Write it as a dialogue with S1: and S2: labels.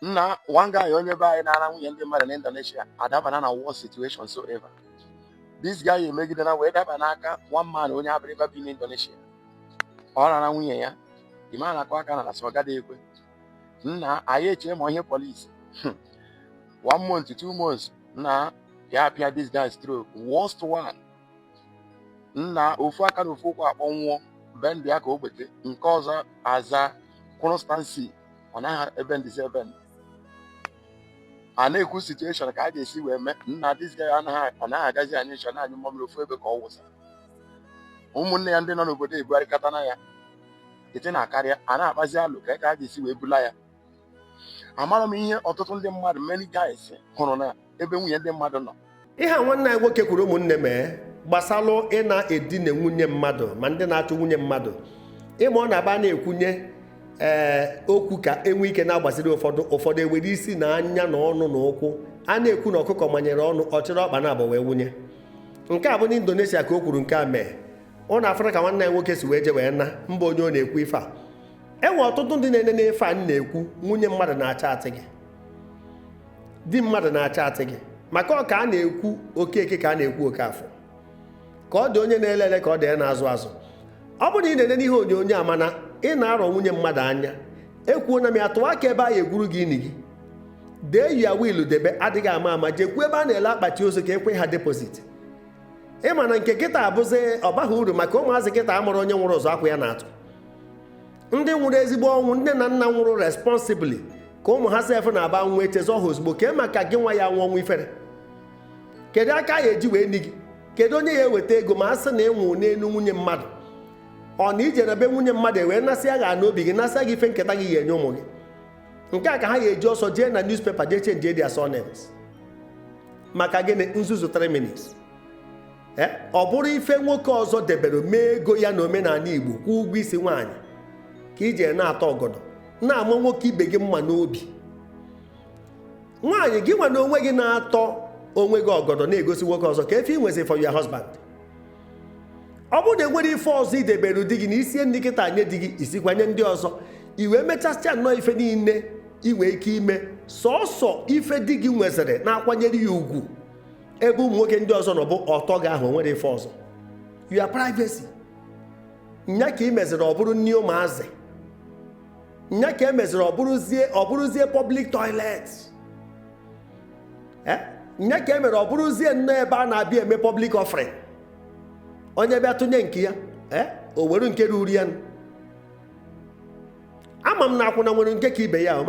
S1: Nna, one guy, onye be anyị na-ara nwunye ndị mmadụ na Indonesia, adabana na worst situation so ever. This guy emegidena wee daba n'aka one man, onye Abịrịba bi n'Indonesia. Ọ rara nwunye ya ime a na-akụ aka na sị ọ gaghị ekwe. Nna, anyị echee ma ihe polisi one month, 2 months, nna ya apịa this guy stroke, worst one. Nna, ofu aka na ofu ụkwụ akpọnwụọ bend ya ka o gbete nke ọzọ aza constancy. Ọ naghị ebe ndịzi ebe ndị a na-ekwu situation ka a ga-esi wee mee. Nna, this guy anaghị, ọ naghị agazi anyị nchọ na anyị mmamịrị ofu ebe ka ọ wụsa. Ụmụnne ya ndị nọ n'obodo ebugharịkọtana ya ete na akarịa a na-akpazi alụ ka a ga-esi wee bula ya. Amara m ihe ọtụtụ ndị mmadụ, many guys, hụrụ na ebe nwunye ndị mmadụ nọ.
S2: Ihe a nwanne anyị nwoke kwuru, ụmụnne, mee gbasalụ ị na-edina nwunye mmadụ ma ndị na-achụ nwunye mmadụ. Ịma ọ na-aba na-ekwunye ee okwu ka enwe ike na-agbaziri ụfọdụ. Ụfọdụ ewere isi na anya na ọnụ na ụkwụ a na-ekwu na ọkụkọ manyere ọnụ ọchịrị ọkpa na abụ wee wunye. Nke a bụ n'Indonesia ka o kwuru nke a mee. Ọ na-afụra ka nwanne ya nwoke si wee je wee na mba. Onye ọ na-ekwu ife a, enwe ọtụtụ ndị na-ene n'ife a m na-ekwu. Nwunye mmadụ na-acha atị gị, di mmadụ na-acha atị gị, maka ọ ka a na-ekwu Okeke, ka a na-ekwu Okafọ, ka ọ dị onye na-ele ele, ka ọ dị ya na-azụ azụ. Ọ bụrụ na ị na-ene n'ihe onyonyo a mana ị na-arọ nwunye mmadụ anya, ekwuo na m ya, tụọ aka ebe a ya egwuru gị ini gị, dee ya will debe. Adịghị ama ama, jekwuo ebe a na-ele akpati ozu ka ekwe ha deposit. Ịma na nke kịta abụzi ọ baghị uru, maka ụmụazị kịta amụrụ onye nwụrụ ụzọ akwụ ya na-atụ. Ndị nwụrụ ezigbo ọnwụ, nne na nna nwụrụ responsibly, ka ụmụ ha sef na-aba nwa echezọ ha ozugbo. Kee maka gị nwa ya nwụọ ọnwụ ifere, kedu aka ya eji wee ni gị? Kedu onye ya eweta ego ma a sị na ịnwụ n'elu nwunye mmadụ? Ọ na ije na be nwunye mmadụ ewee nasịa gị n'obi gị, nasịa gị ife nketa gị ga-enye ụmụ gị. Nke a ka ha ga-eji ọsọ jee na newspaper jee change their surnames. Maka gịnị? Nzuzu 3 minutes. Ọ bụrụ ife nwoke ọzọ debere mee ego ya na omenala Igbo, kwụọ ụgwọ isi nwaanyị, ka ije na-atọ ọgọdọ na-ama nwoke ibe gị mma n'obi nwaanyị gị. Nwa na onwe gị na-atọ onwe gị ọgọdọ na-egosi nwoke ọzọ ka efe ị nwezi for your husband. Ọ bụrụ na enwere ife ọzọ idebere di gị na isie ndị kịta nye di gị, isikwanye ndị ọzọ, i wee mechasịa nnọọ ife niile ị nwee ike ime, sọọsọ ife di gị nweziri na-akwanyere ya ugwu ebe ụmụ nwoke ndị ọzọ nọ bụ ọtọ gị ahụ. Nwere ife ọzọ, your privacy nya ka ị meziri ọ bụrụ nni ụmụazị, nya ka e meziri ọ bụrụzie public toilet, nya ka e mere ọ bụrụzie nnọọ ebe a na-abịa eme public offering. Onye bịa tụnye nke ya, o were nke ruru ya. Ama m na akwụna nwere nke ka ibe ya.